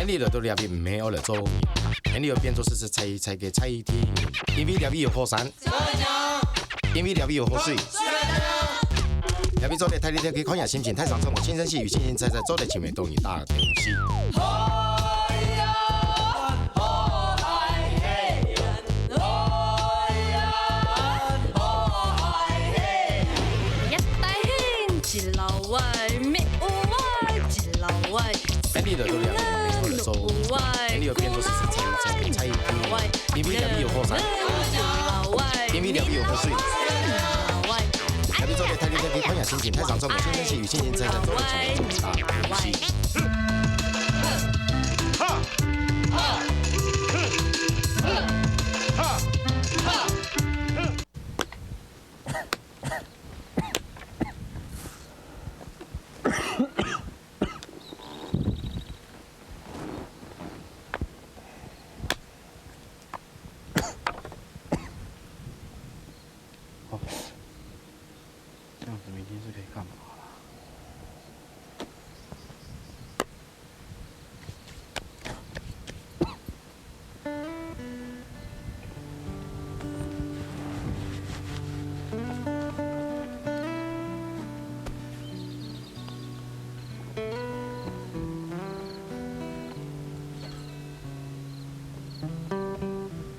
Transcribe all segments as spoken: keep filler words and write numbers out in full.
你來到這位毋係愛來做人，你愛變做係係菜菜个菜地人，因為這位有好山，因為這位有好水，這位做得大力跳去看下心情，太上場，我輕聲細語，輕輕菜菜做得盡美動你大東西。一大興，一老歪，咩有歪，一老歪。 哎，你來到這位，你來做，哎，你愛變做係係菜菜个菜地人，因為這位有好山，因為這位有好水。哎，你做得大力跳去看下心情，太上場，我輕聲細語，輕輕菜菜做得盡美動你大東西。哦，這樣子明天是可以幹嘛了？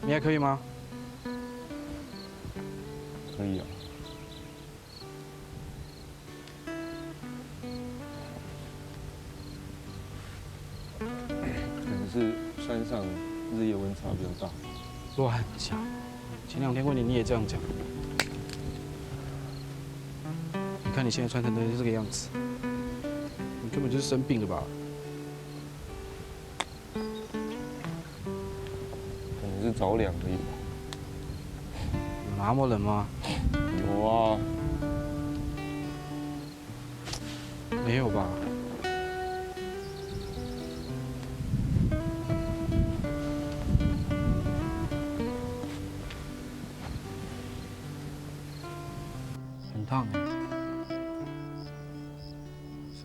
你還可以嗎？可以啊。 可能是山上日夜溫差比較大。亂講，前兩天問你，你也這樣講。你看你現在穿成的這個樣子，你根本就是生病了吧？ 可能是着涼而已吧。有那麼冷嗎？有啊。沒有吧？很燙欸。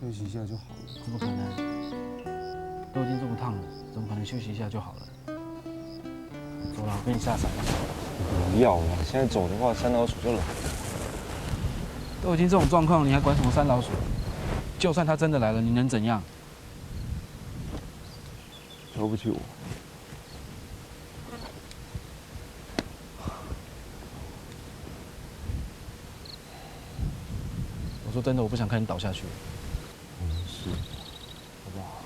休息一下就好了。怎麼可能？都已經這麼燙了，怎麼可能休息一下就好了？ 走了，我跟你下山。不要了，現在走的話，三老鼠就來了。都已經這種狀況，你還管什麼三老鼠？就算它真的來了，你能怎樣？瞧不起我。我說真的，我不想看你倒下去。嗯，是。好不好？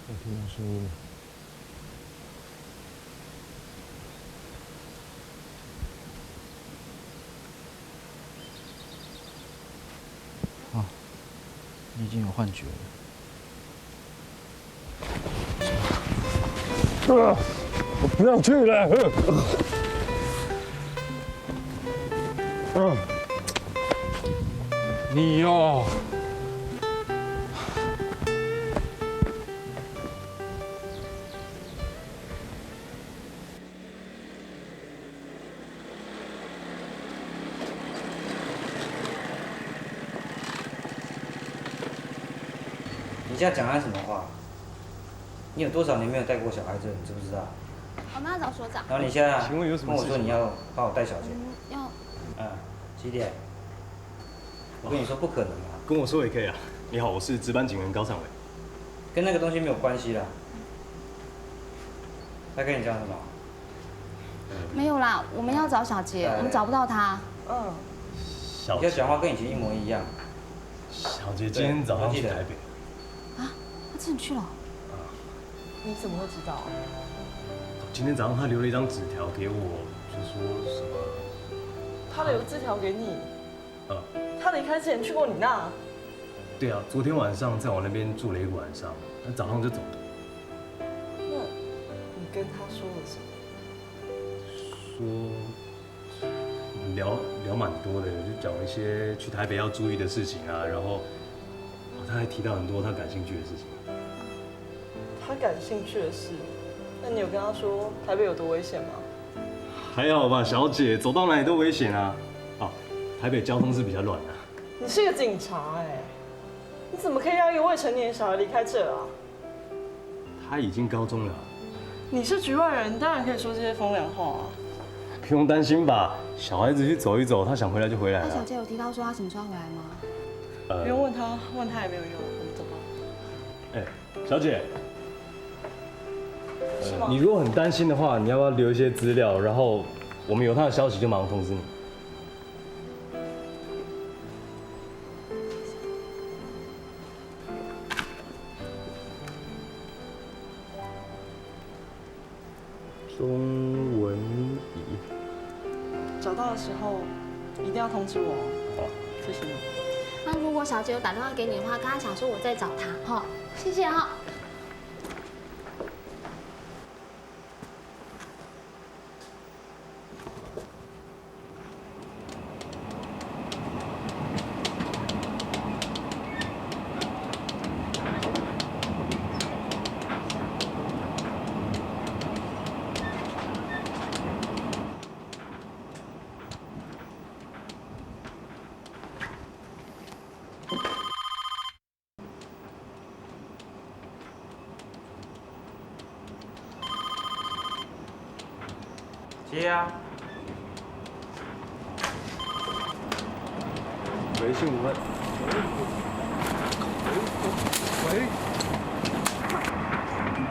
有聽到聲音了。啊，你已經有幻覺了。 啊，我不要去了。啊，你哦。 你現在講他什麼話？你有多少年沒有帶過小孩子了，你知不知道？我們要找所長。然後你現在請問有什麼事情？跟我說你要幫我帶小姐。嗯，要。嗯，幾點？我跟你說不可能啊。跟我說也可以啊。你好，我是值班警員高尚偉。跟那個東西沒有關係啦。他跟你講什麼？ 沒有啦，我們要找小杰，我們找不到她。嗯，小杰，你這講話跟以前一模一樣。小杰今天早上去台北。啊，她真的去了？你怎麼會知道？今天早上他留了一張紙條給我，就說什麼……他留字條給你？嗯。他離開之前去過你那？對啊，昨天晚上在我那邊住了一個晚上，他早上就走了。那你跟他說了什麼？ 說聊聊蠻多的，就講了一些去台北要注意的事情啊，然後，哦，他還提到很多他感興趣的事情。感兴趣的事。那你有跟他说台北有多危险吗？还好吧，小姐，走到哪里都危险啊。哦，台北交通是比较乱啊。你是个警察哎，你怎么可以让一个未成年的小孩离开这啊？他已经高中了啊。你是局外人，当然可以说这些风凉话啊。不用担心吧，小孩子去走一走，他想回来就回来了。那小姐有提到说她什么时候要回来吗？呃，不用问他，问他也没有用，我们走吧。哎，小姐，呃，是吗？你如果很担心的话，你要不要留一些资料，然后我们有他的消息就马上通知你。钟文怡。找到的时候一定要通知我哦。好。谢谢你。那如果小姐有打电话给你的话，跟她讲说我在找她，哈。谢谢哈。接啊。喂，姓吴的。喂，喂，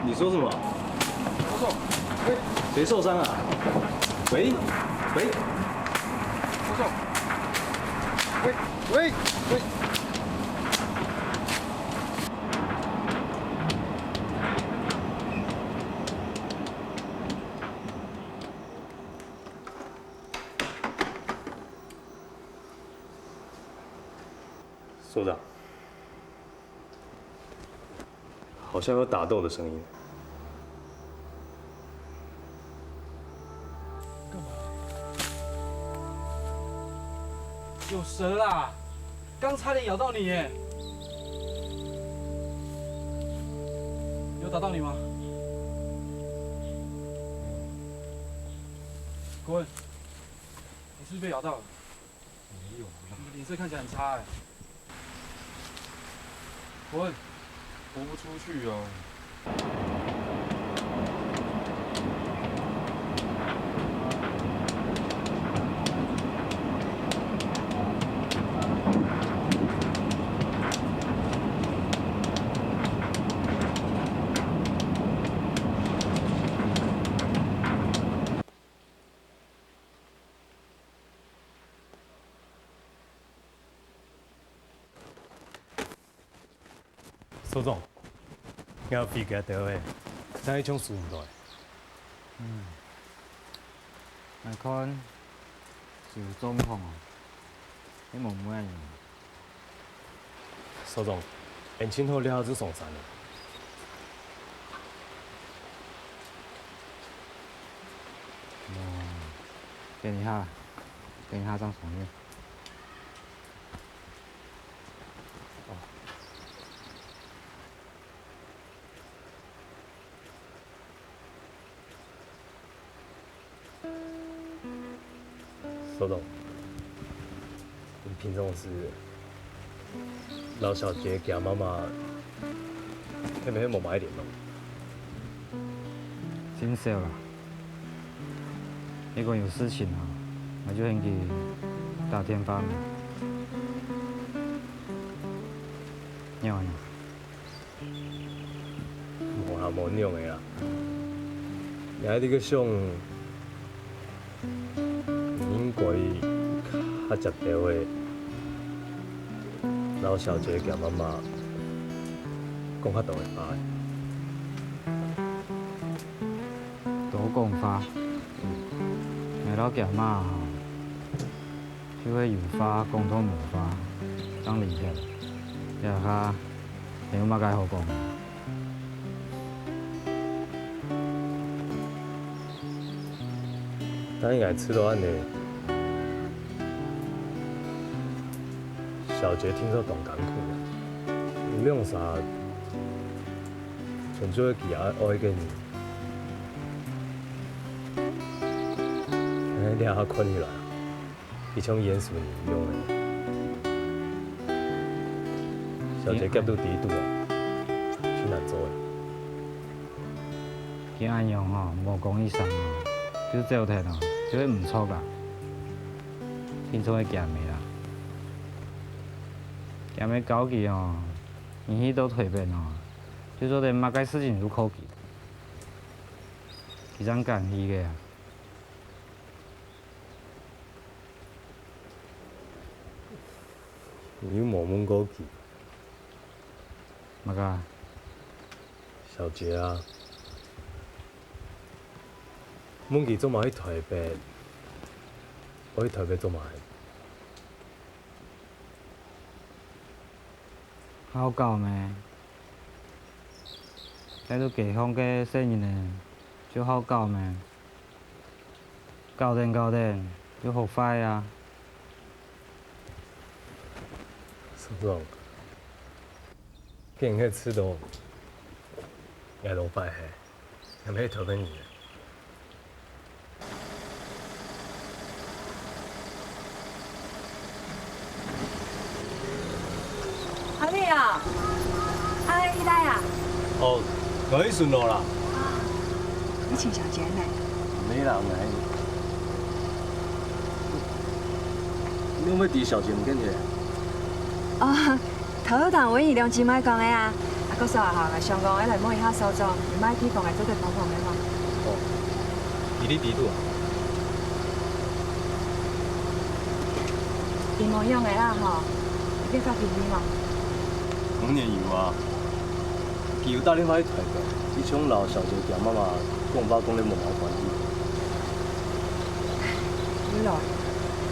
你说什么？我说，喂，谁受伤啊？喂，喂，我说，喂，喂，喂。 所长，好像有打斗的声音。干嘛？有蛇啦！刚差点咬到你耶！有打到你吗？滚！你是不是被咬到了？ 没有啦。你的脸色看起来很差哎。滚！活不出去哦。所长，你个飛機个頭誒，哪會像輸毋到誒？嗯，𠊎看就有狀況哦，你無問啊。所長，𠊎等盡好這下就上山了。哦，等一下，等一下正上去。 所長，你平常時摎小姐厥媽媽，係毋係無麼个聯絡？ 盡少啦。如果有事情啊，𠊎就先去打電話嘛。仰般啊？無啦，無仰个啦。𠊎這个想， 應該較捷兜个，摎小姐厥媽媽講較多个話。多講話，𠊎摎厥媽吼，就係有話講到無話，正離忒。這下還有麼个好講？ 但𠊎試著恁仔，小姐定著當艱苦，你兩儕你做得佢愛个人，哎，這下看起來，佢像鼹鼠人一樣的。小姐夾到底肚啊，去哪做的？佢恁樣吼，無講一聲吼，就走忒吼，就會毋著啦。定著會驚个啦。驚个搞佢吼，你去到台北吼， 就做得麼个事情都靠佢，佢正敢去个啊。你有無問過佢？麼个？小姐啊，問佢做麼个去台北？愛去台北做麼个？ 好搞咩？在這街項个細人仔就好搞咩？搞等搞等就學壞啊！叔叔，今日試著𠊎老爸係 還係頭份人。阿妹啊，阿妹，你來啊？哦，𠊎去巡邏啦。啊，你尋小姐呢？無啦，𠊎。你有無知小姐毋見忒？哦， 頭先同溫姨兩姊妹講个啊，啊，故所啊吼，𠊎想講愛來問一下所長，有麼个地方𠊎做得幫忙个無？哦，佢在底肚啊？佢無樣个啦吼，有變發脾氣無？當然有啊，佢有打電話去台北，佢想摎小姐佢媽媽講話講得無麼个關係。有咯，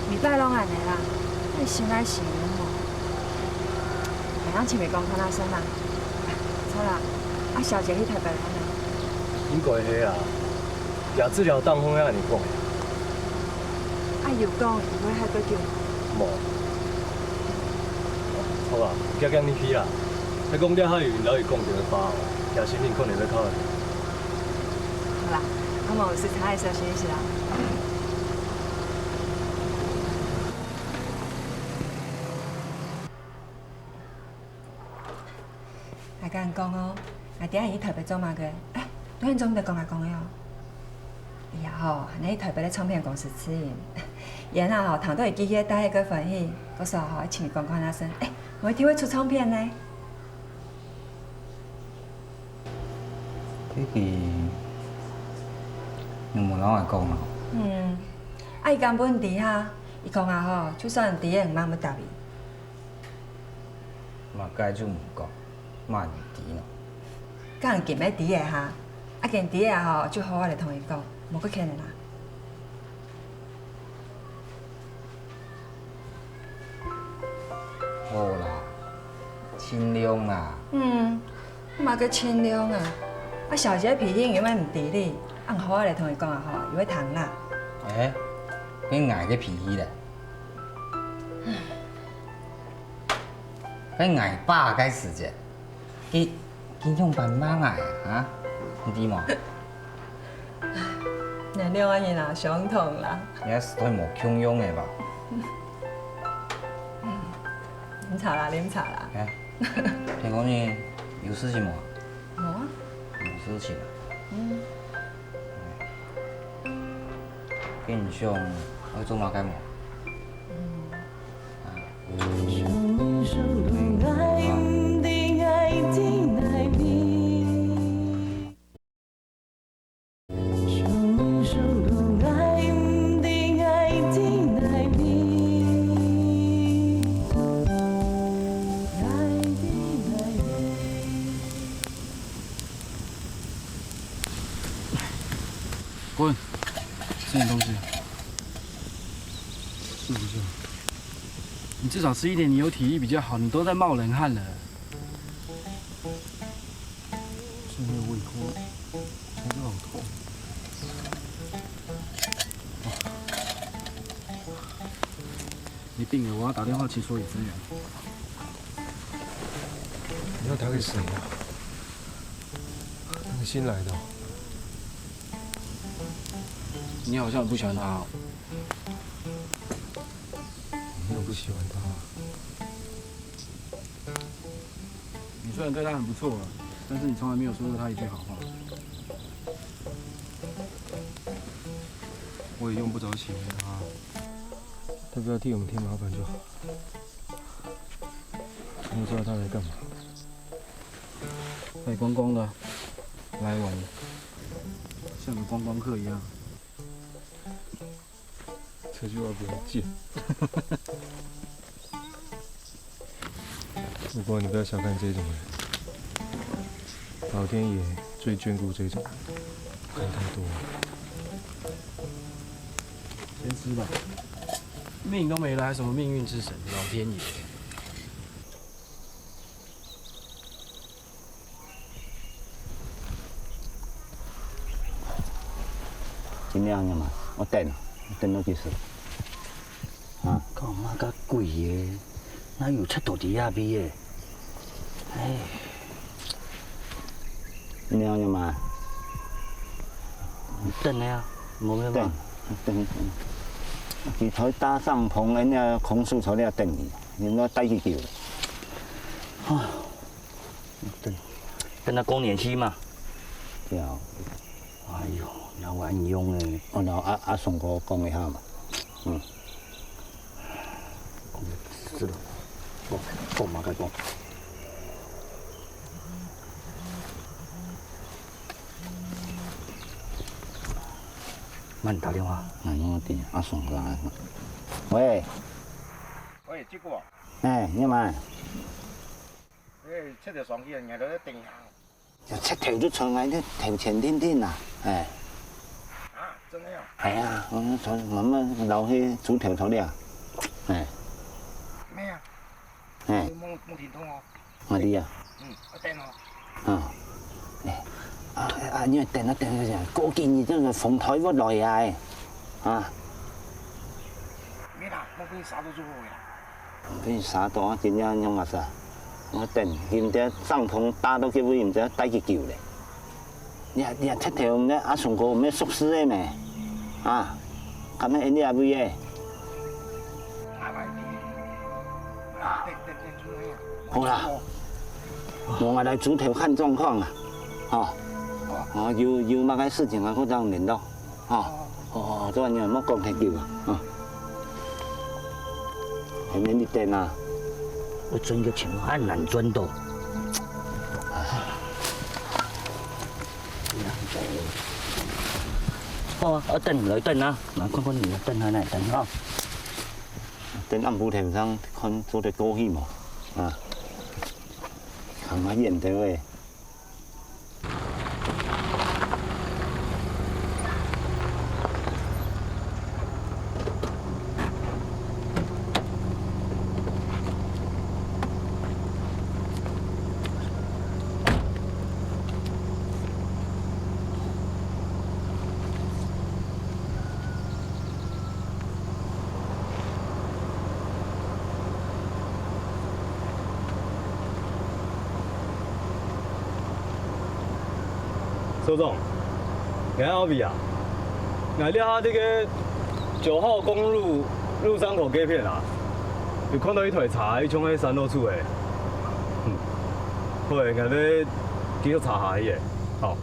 每擺攏恁呢啦，你心內想有無？ 𠊎正尋佢講看啊先啦。著啦，啊小姐去台北了無？應該係啊，這資料當好愛恁呢講个。啊有講佢會歇幾久？無。著啊，遽遽你去啊，係講這下有人摎佢講著个話哦，佢心情可能會較好。好啦，啊無就差个小心一息啦。 𠊎同你講哦，𠊎知你去台北做麼个？哎，對你做毋得講𠊎講个哦。哎呀吼，𠊎去台北个唱片公司試音。原來吼，聽著佢機器个大細个歡喜，故所吼，愛尋你講看啊先。哎，無一定會出唱片呢。這个，你無摎𠊎講啊？嗯，啊佢根本毋知哈，佢講啊吼，就算知个，毋會答應。 麼个就毋講，麼人知呢？敢緊愛知个哈？啊緊知个吼，就好好來同佢講，無過譴个啦。好啦，盡量啦。嗯，麼个盡量啊？啊小姐脾氣又毋知你，啊好好來同佢講啊吼，佢會聽啦。哎，該𠊎个脾氣咧？ 該𠊎爸該時節，佢，佢仰般罵𠊎啊？你知無？𠊎兩個人啊，相同啦。你還係太無共樣个吧？啉茶啦，啉茶啦。哎，聽講你有事情無？無啊。無事情啊？嗯。 該你想愛做麼个無？滾！吃點東西。是不是？你至少吃一點，你有體力比較好，你都在冒冷汗了。是沒有胃口，真的好痛。哇！你病了，我要打電話請所有支援。你要打給誰啊？新来的哦。你好像很不喜欢他哦。我没有不喜欢他。你虽然对他很不错了，但是你从来没有说过他一句好话。我也用不着喜欢他。他不要替我们添麻烦就好。我不知道他来干嘛。来观光的，来玩，像个观光客一样。这句话不要贱。不过你不要小看这种人，老天爷最眷顾这种，看太多了。先吃吧，命都没了，还什么命运之神、老天爷？ 真个恁樣嘛？我等啊，我等到幾時？啊？講麼个鬼个？哪有賊仔在這位个？唉。真个恁樣嘛？等个啊，無咩嘛。等，等，等。佢在搭帳篷，人家空手在這等你，你愛等幾久？啊。 等，等到更年期嘛。對啊。哎喲，那我恁樣誒。哦，那阿，阿松哥講一下嘛。嗯。講，是咯。講，講嘛，該講。慢打電話。哎，我等阿松哥來。喂。喂，志哥。哎，你好嘛？ 欸，賊仔上去啊，𠊎在這等你啊。賊仔就出來，這頭前定定啊，哎。啊，真个啊？哎呀，嗯，慢慢摎該豬頭頭了，哎。咩啊？哎。無，無停動哦。𠊎知啊。嗯，𠊎等哦。啊，哎，啊，啊，你等啊等啊，過幾日這個風颱會來啊，哎，啊。咩啦，莫分你嚇到就好个啦。 分你嚇到啊，真正仰般啊？𠊎等，你毋知帳篷搭到該位，毋知待幾久咧。你，你賊頭毋係阿松哥，毋係熟識个咩？啊，敢係𠊎這位个？好啦，無𠊎來豬頭看狀況啊，吼。哦，有，有麼个事情啊，過正聯絡。 哦，哦，哦，做恁樣，莫講忒久啊，哦。還免你等啊。𠊎賺个錢還難賺到。好啊，啊，等，來等啊，來看看你等下來等啊。等暗晡天上看做得過去無？啊，行較遠兜仔。 所長，𠊎後尾啊，𠊎這下這个九號公路路上口該片啊，有看到一台車，佢像係山路鼠个。嗯，好个，𠊎兜繼續查下去个。好。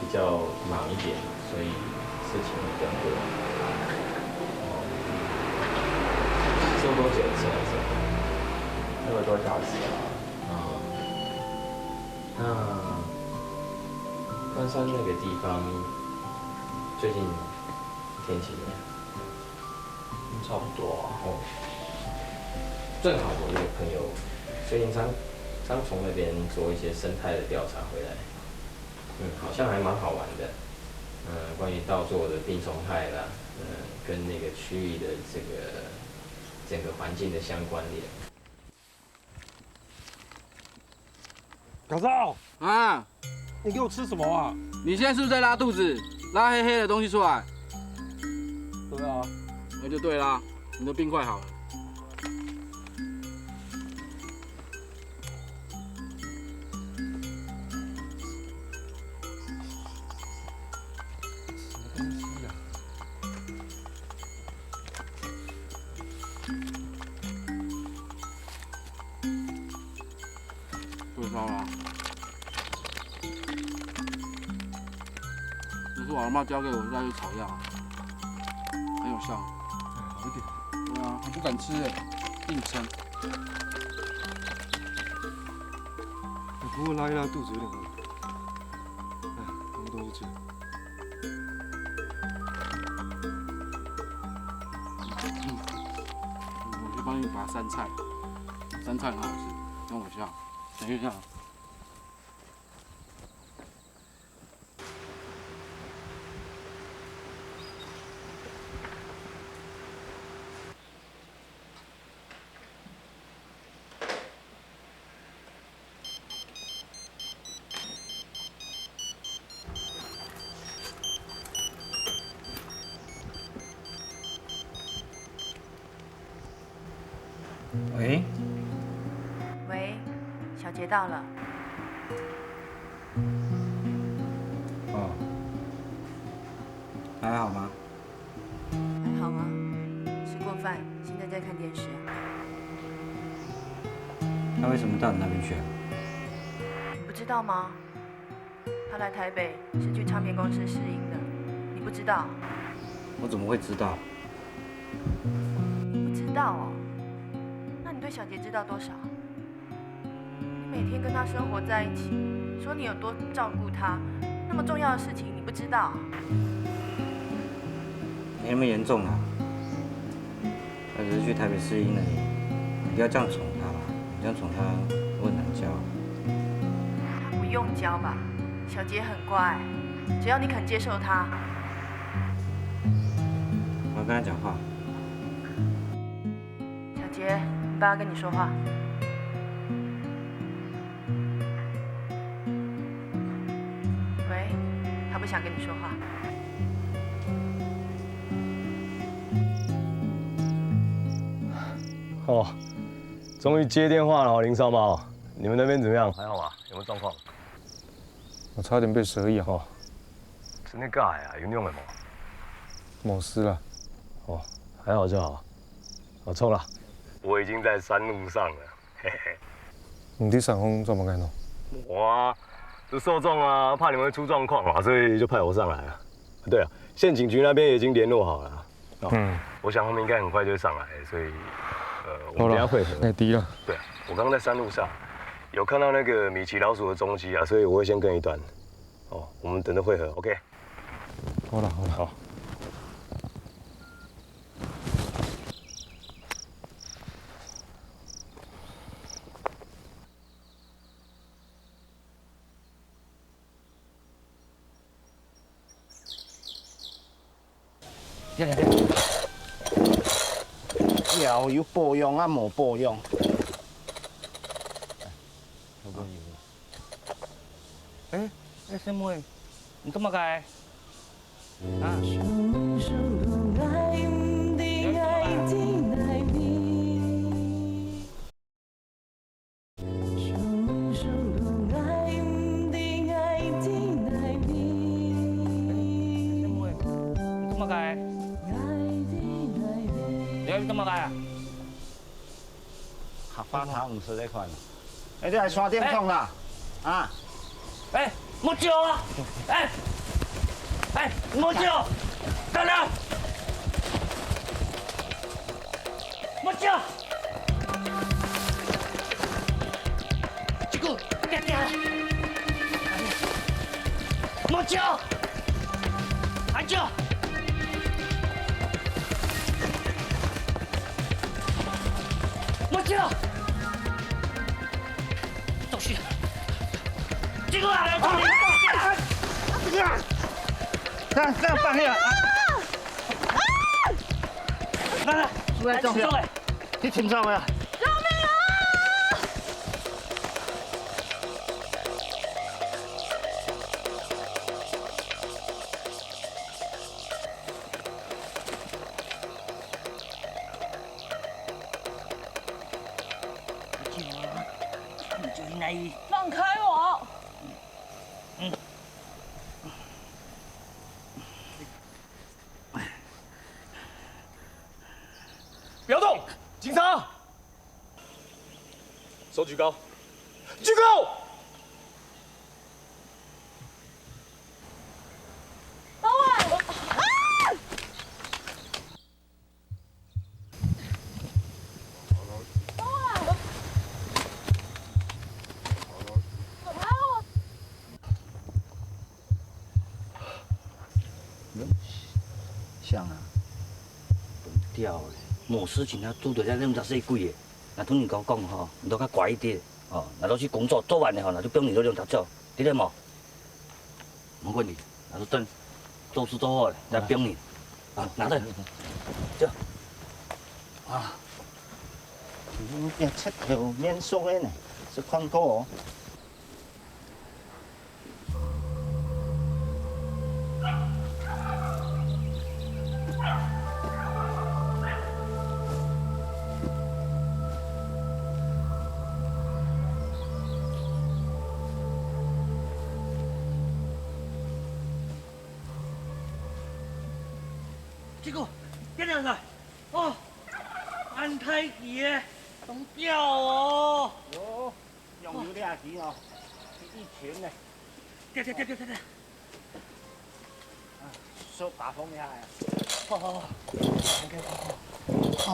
比较忙一点，所以事情会比较多。哦，坐多久一次啊？这么多小时啊？哦，那关山那个地方最近天气怎么样？嗯，差不多啊。哦，正好我一个朋友最近刚刚从那边做一些生态的调查回来，嗯，好像还蛮好玩的。嗯，关于稻作的病虫害啦，嗯，跟那个区域的这个整个环境的相关联。搞造，啊，你给我吃什么啊？你现在是不是在拉肚子？拉黑黑的东西出来。对啊，那就对啦，你的冰块好了。什么东西啊？退烧啦。这是我阿妈教给我下去草药，很有效。好一点。对啊，我不敢吃哎，硬撑。不过拉一拉肚子有点饿。哎，拿个东西吃。我去帮你拔酸菜，酸菜很好吃，等我一下，等一下。 喂，喂，小杰到了。哦，还好吗？还好吗？吃过饭，现在在看电视啊。他为什么到你那边去啊？你不知道吗？他来台北是去唱片公司试音的，你不知道？我怎么会知道？你不知道哦？那你对小杰知道多少？你每天跟他生活在一起，说你有多照顾他，那么重要的事情你不知道？没那么严重啦。他只是去台北试音而已，你不要这样宠他啦，你这样宠他会很难教。他不用教吧？小杰很乖，只要你肯接受他。我要跟他讲话。小杰，你爸要跟你说话。喂，他不想跟你说话。哦，终于接电话了哦，林少猫，你们那边怎么样？还好吗？有没有状况？我差点被蛇咬。真的假的啊？有用的吗？没事了。哦，还好就好。我错了，我已经在山路上了。嘿嘿。你在山上做么个呢？我啊，就受众啊，怕你们会出状况嘛，所以就派我上来啊。对啊，县警局那边已经联络好了。哦，嗯，我想他们应该很快就会上来，所以呃，我好们等一下会合。那低了。对啊，我刚刚在山路上有看到那个米奇老鼠的踪迹啊，所以我会先跟一段。哦，我们等着会合，OK？好了好了。好。停停停！了有保养啊，无保养。哎，哎，师妹，你做么个？啊？ 你做麼个？你愛做麼个啊？客話聽毋識得看。哎，你來山頂講啦，啊？哎，莫走啊！哎，哎，莫走！等等！莫走！這个，別走！莫走！還走！莫走！ 东西。这个啊，来，这个啊，这样放下。来来，出来走。来，请上来。你请上来。救命啊！ 放开我！不要动！警察！手举高！举高！等我！啊！ 想啊，笨鳥咧，無事情啊，拄著這兩隻細鬼仔，若同人家講吼，你都較乖一點，哦，若落去工作做完了吼，那就放你這兩隻走，知道無？ 無問題，那就等做事做好了，再放你。啊，拿着。走。啊，你這賊頭面熟的呢，是看過哦。 這个，變了來，哦，恁大隻个，當鳥哦。喲，用油這魚哦，一群呢。對對對對對對。啊，手把风一下呀。好好好，OK OK。哦，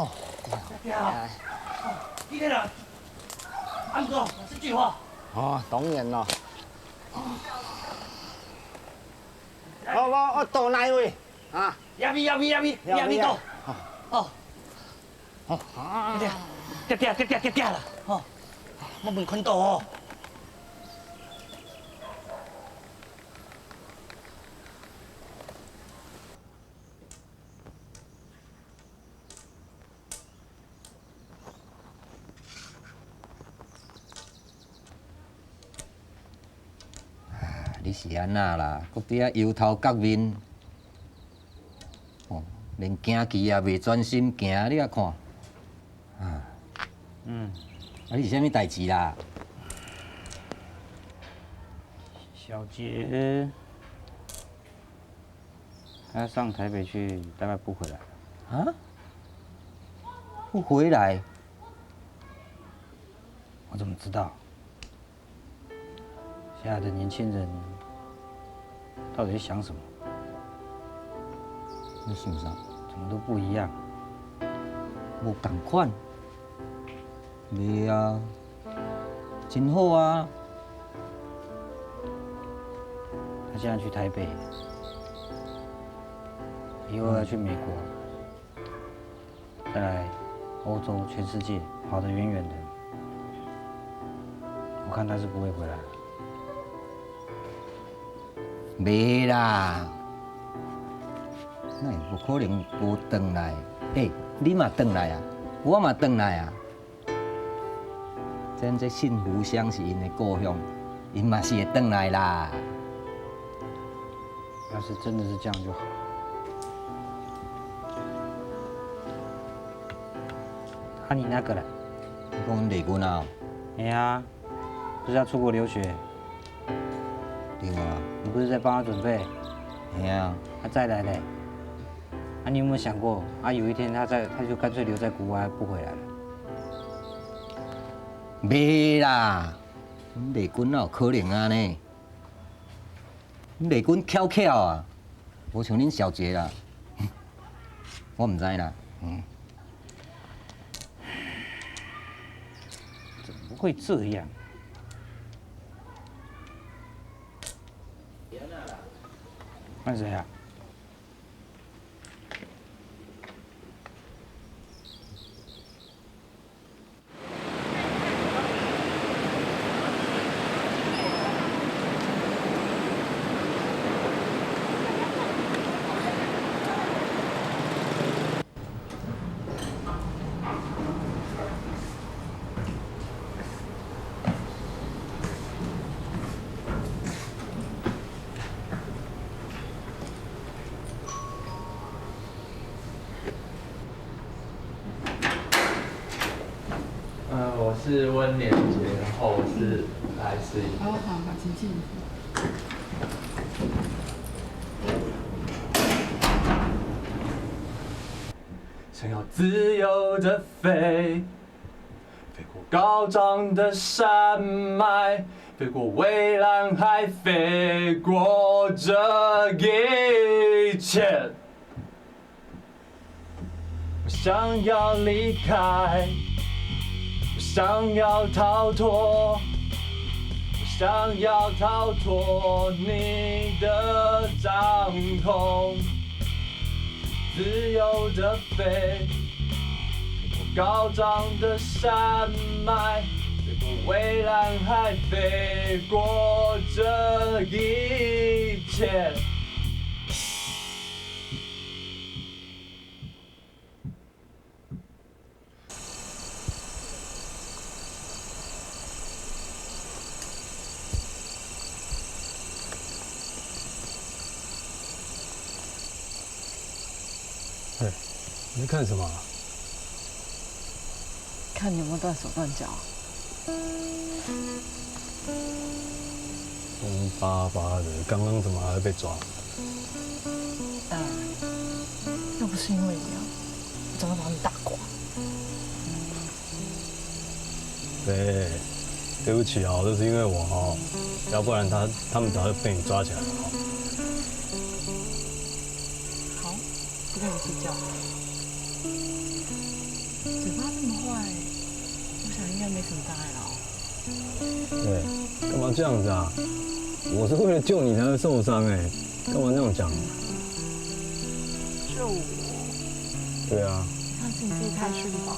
對啊。對啊，哦，一个人，按哥，這句話。哦，當然咯。我我我到哪位？ 啊，這位，這位，這位，這位到。哦。哦，啊。對，對，對，對，對，對啦，吼，莫分看到哦。 啊，你是按怎啦？閣佇遐憂頭結面？哦，連行棋也袂專心行，你也看。啊，嗯。啊，你是啥物代誌啦？小杰， 他上台北去，大概不回来了。啊？不回来？我怎么知道？现在的年轻人到底在想什么？你想啥？怎么都不一样。无共款。 袂啊，真好啊。他现在去台北，以后要去美国，再来欧洲，全世界跑得远远的。我看他是不会回来了。袂啦，哪有可能无转来？欸，你嘛转来啊，我嘛转来啊。 真正新湖乡是因的故乡，因嘛是会转来啦。要是真的是这样就好。啊，你那个嘞？你讲李君啊？哎呀，不是要出国留学？对啊。你不是在帮他准备？哎呀。他再来嘞？啊，你有没有想过，啊，有一天他在，他就干脆留在国外不回来了？ 袂啦，阮丽君哪有可能安尼？你袂緊翹翹啊，無像恁小姐啦，我毋知啦。嗯，怎麼會這樣？換誰啊？ 呃，我是溫連杰，然後我是來自于……哦，好，好，请进。想要自由的飞，飞过高涨的山脉，飞过蔚蓝海，飞过这一切。 我想要离开，我想要逃脱，我想要逃脱你的掌控。自由的飞，飞过高涨的山脉，飞过蔚蓝海，飞过这一切。 哎，你在看什么啊？看你有没有断手断脚啊。 凶巴巴的，刚刚怎么还会被抓？哎，要不是因为你啊，我早就把你打光。对，对不起哦，都是因为我哦，要不然他，他们早就被你抓起来了哦。好，不跟你计较。嘴巴这么坏，我想应该没什么大碍了哦。 哎，干嘛这样子啊？我是为了救你才会受伤哎，干嘛这样讲？救我？对啊。你看是你自己太逊吧。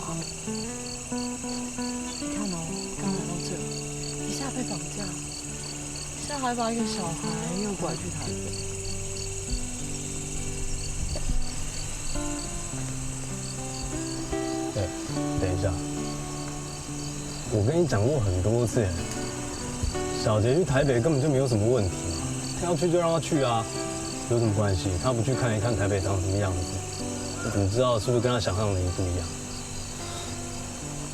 你看哦，刚来到这里，一下被绑架，一下还把一个小孩诱拐去台北。哎，等一下， 我跟你讲过很多次了，小杰去台北根本就没有什么问题嘛，他要去就让他去啊，有什么关系？他不去看一看台北长什么样子，他怎么知道是不是跟他想象的不一样？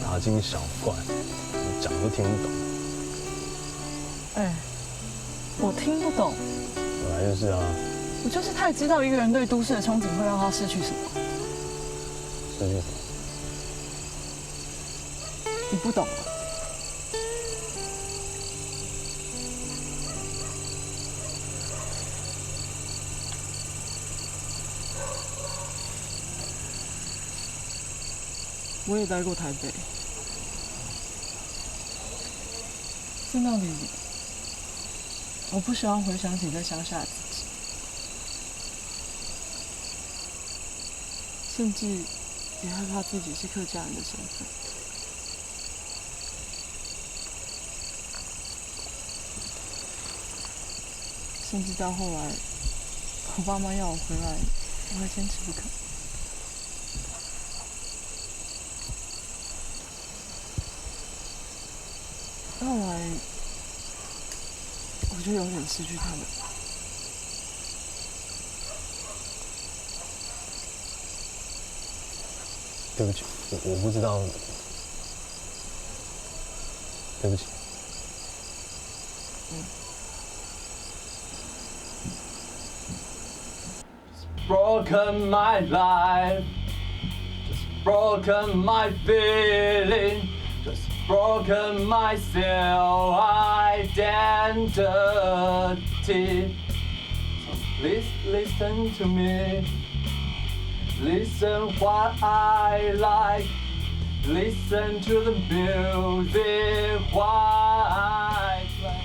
大惊小怪，你讲都听不懂。哎，我听不懂。本来就是啊。我就是太知道一个人对都市的憧憬会让他失去什么。失去什么？ 你不懂。我也待过台北。说到底，我不希望回想起在乡下的自己。 甚至也害怕自己是客家人的身份。甚至到后来，我爸妈要我回来，我还坚持不肯。后来，我就永远失去他们。 对不起，我，我不知道。对不起。 Broken my life, just broken my feeling, just broken my self identity. Please listen to me. Listen what I like. Listen to the music what I play.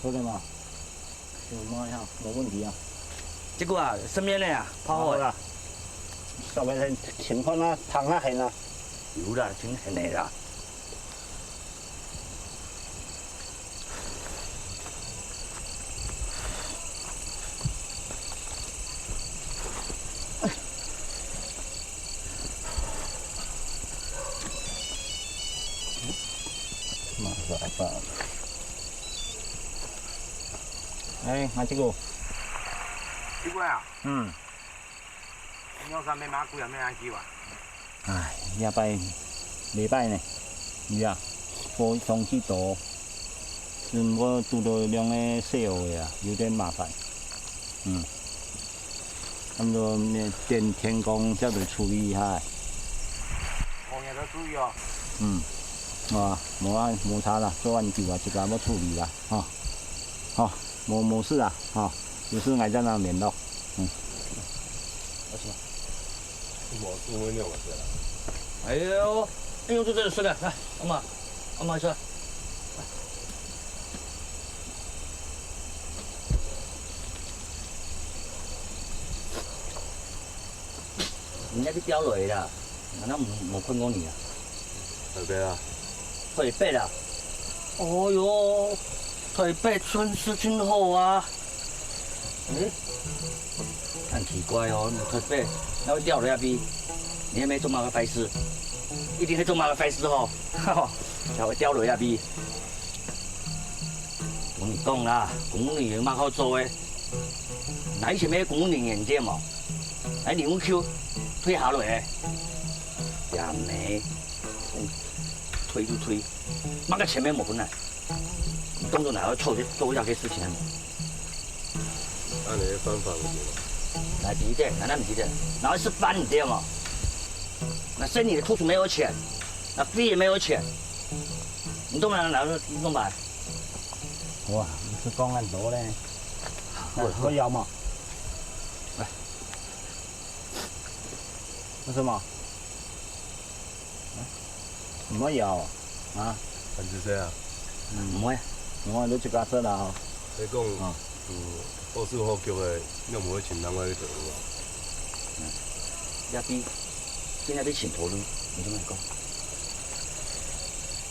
好了嘛，有嘛呀，無問題啊。這个啊，上面的啊，泡好了。好啦，稍微先停看啊，燙啊，現啊。有啦，真現的啦。 哎，阿吉哥。吉哥啊。嗯。你有啥物嘛，姑爷咩安吉啊？哎，這擺禮拜呢，你啊，非常之多，只毋過堵到兩个細學个啊，有點麻煩。嗯。 差不多等天光才來處理一下。哦，你都注意哦。嗯，啊，無啊，無差啦，做恁久啊，自家愛處理啦，吼。好，無，無事啊，吼，有事𠊎再同你聯絡。嗯。為什麼？我是問你，我是啦。哎呦，哎呦，就這樣睡了，來，阿媽，阿媽睡。 人家去釣魚啦，哪能無，無看過你啊？台北啊。台北啊？哦喲，台北真是真好啊！誒，很奇怪哦，你台北，哪會釣魚啊？你還沒做麼个壞事？一定係做麼个壞事吼，才會釣魚啊？ 同你講啦，公務人員有麼好做个？哪以前个公務人員對無？還扭曲，退下來个。也無，退就退，麼个錢也無分啊！你當作哪會做這，做這个事情啊？恁樣个辦法毋對無？來，第一點，哪能毋對？哪會食飯毋對無？那生你的兔子沒有錢，那飛也沒有錢，你懂嗎？那，那怎麼辦？ 哇，你係講恁多咧。好，好。會要嗎？來。為什麼？啊？毋會要啊？啊？很仔細啊。嗯。毋會。毋會，你自家食啦吼。你講，啊。有好手好腳个，你毋會請另外一个頭路啊？嗯。也比，現在比請頭路，你這麼講。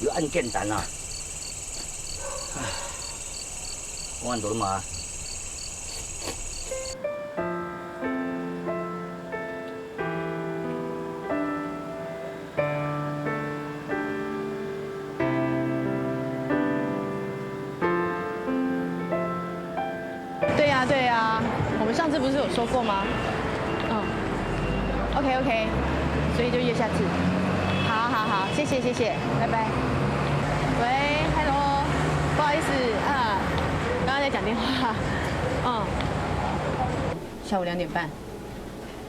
有恁簡單啊？唉。 我很多嘛。對呀，對呀，我們上次不是有說過嗎？嗯。 OK OK，所以就約下次。好好好，謝謝謝謝，拜拜。喂，Hello，不好意思啊，剛剛在講電話。嗯，下午兩點半，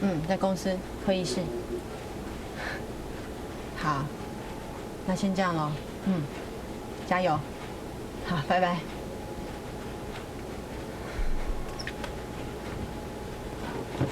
嗯，在公司會議室。好，那先這樣咯，嗯，加油，好，拜拜。 對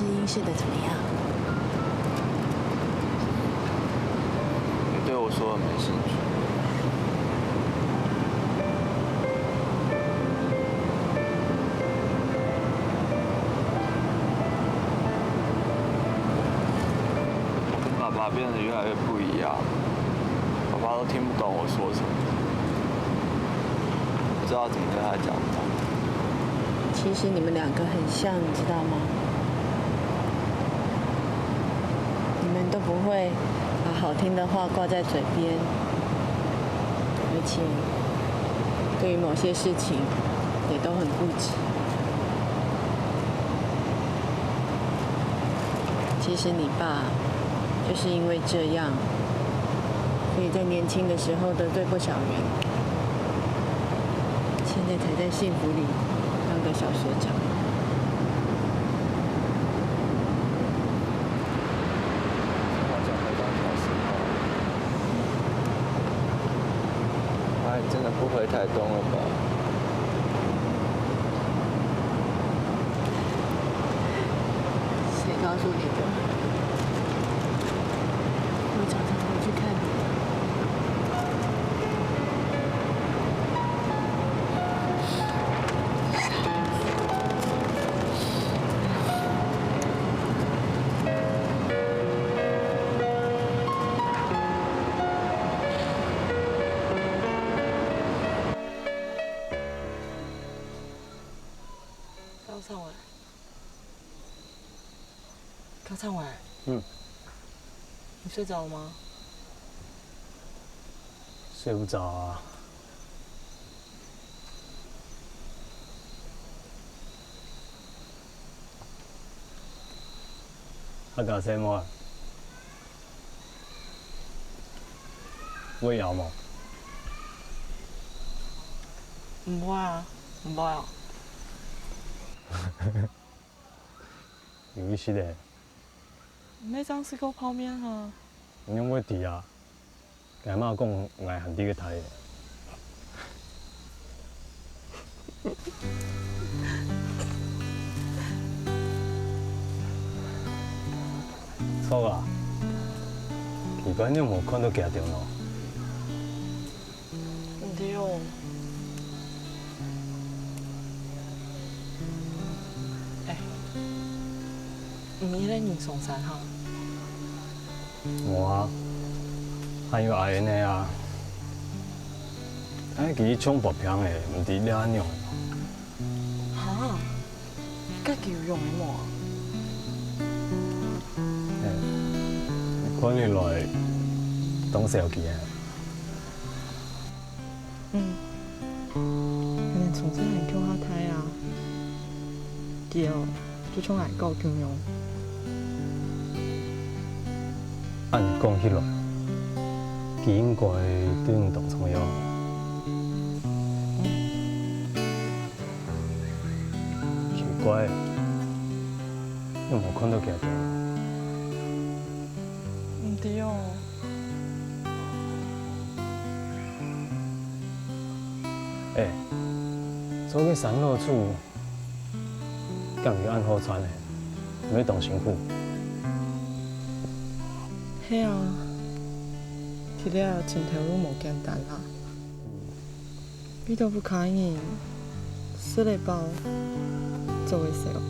音试得怎么样？你对我说的没兴趣。我跟爸爸变得越来越不一样，爸爸都听不懂我说什么，不知道怎么跟他讲话。其实你们两个很像，你知道吗？你们都不会把好听的话挂在嘴边，而且对于某些事情也都很固执。其实你爸就是因为这样，所以在年轻的时候得罪不少人，现在才在幸福里当个小学长。哎，你真的不回台东了吧？谁告诉你的？我常常回去看你。高唱完。 高唱完。嗯。你睡着了吗？睡不着啊。啊，家姐妹，會搖無？毋會啊，毋會啊。 有意思咧。你正食過泡麵哈？你仰會知啊？𠊎媽講𠊎還知个大个。著啊，奇怪，你有無看到佢兜呢？ 毋著哦。哎，毋係一個人上山哈？無啊，還有阿英仔啊。哎，佢像發病个，毋知這下仰。哈？ 該佢有用个無啊？嘿，看起來當消極啊。嗯，𠊎等從細漢共下大啊，佢哦，就像𠊎哥共樣。恁講起來，佢應該對你當重要。 奇怪，你有無看到佢兜？毋著哦。哎，做个山老鼠，敢有恁好賺呢？毋會當辛苦？係啊，在這尋頭路無簡單啦。 遇到屋下人，食得飽，著得消，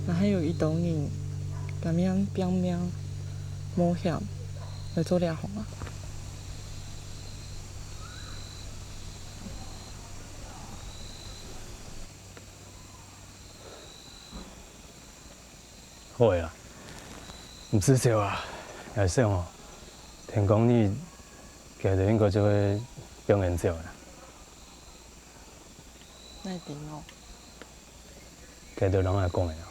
也還有一兜人甘願拚命、冒險來做這行啊。好个啊，毋使愁啊，𠊎想哦，天光日 佢兜應該就會放𠊎走啦。哪知哦？佢兜摎𠊎講个啊。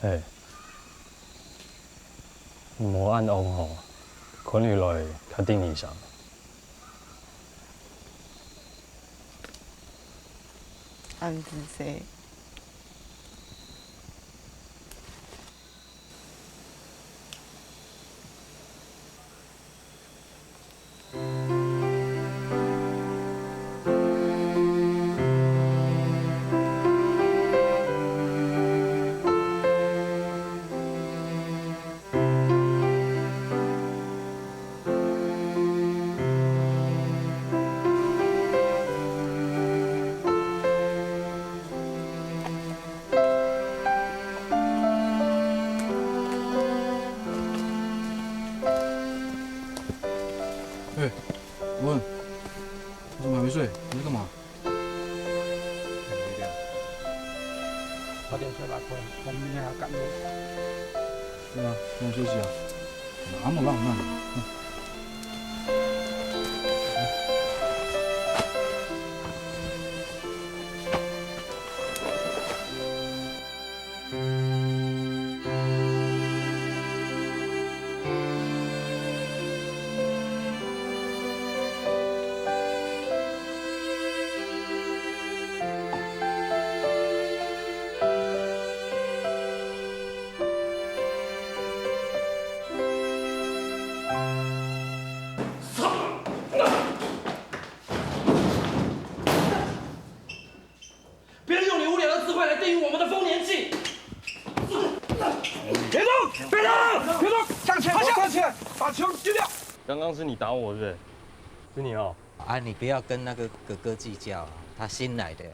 哎，無恁戇吼，看起來較得人惜。恁仔細。 你哎，文，你怎么还没睡？你在干嘛？八点睡吧，我明天还要赶路。对啊，那你休息啊，那么浪漫。嗯。不要用你无聊的智慧来定义我们的丰年祭。别动！别动！别动！向前，向前，把枪丢掉。刚刚是你打我，是不是？是你哦。啊，你不要跟那个哥哥计较啊，他新来的。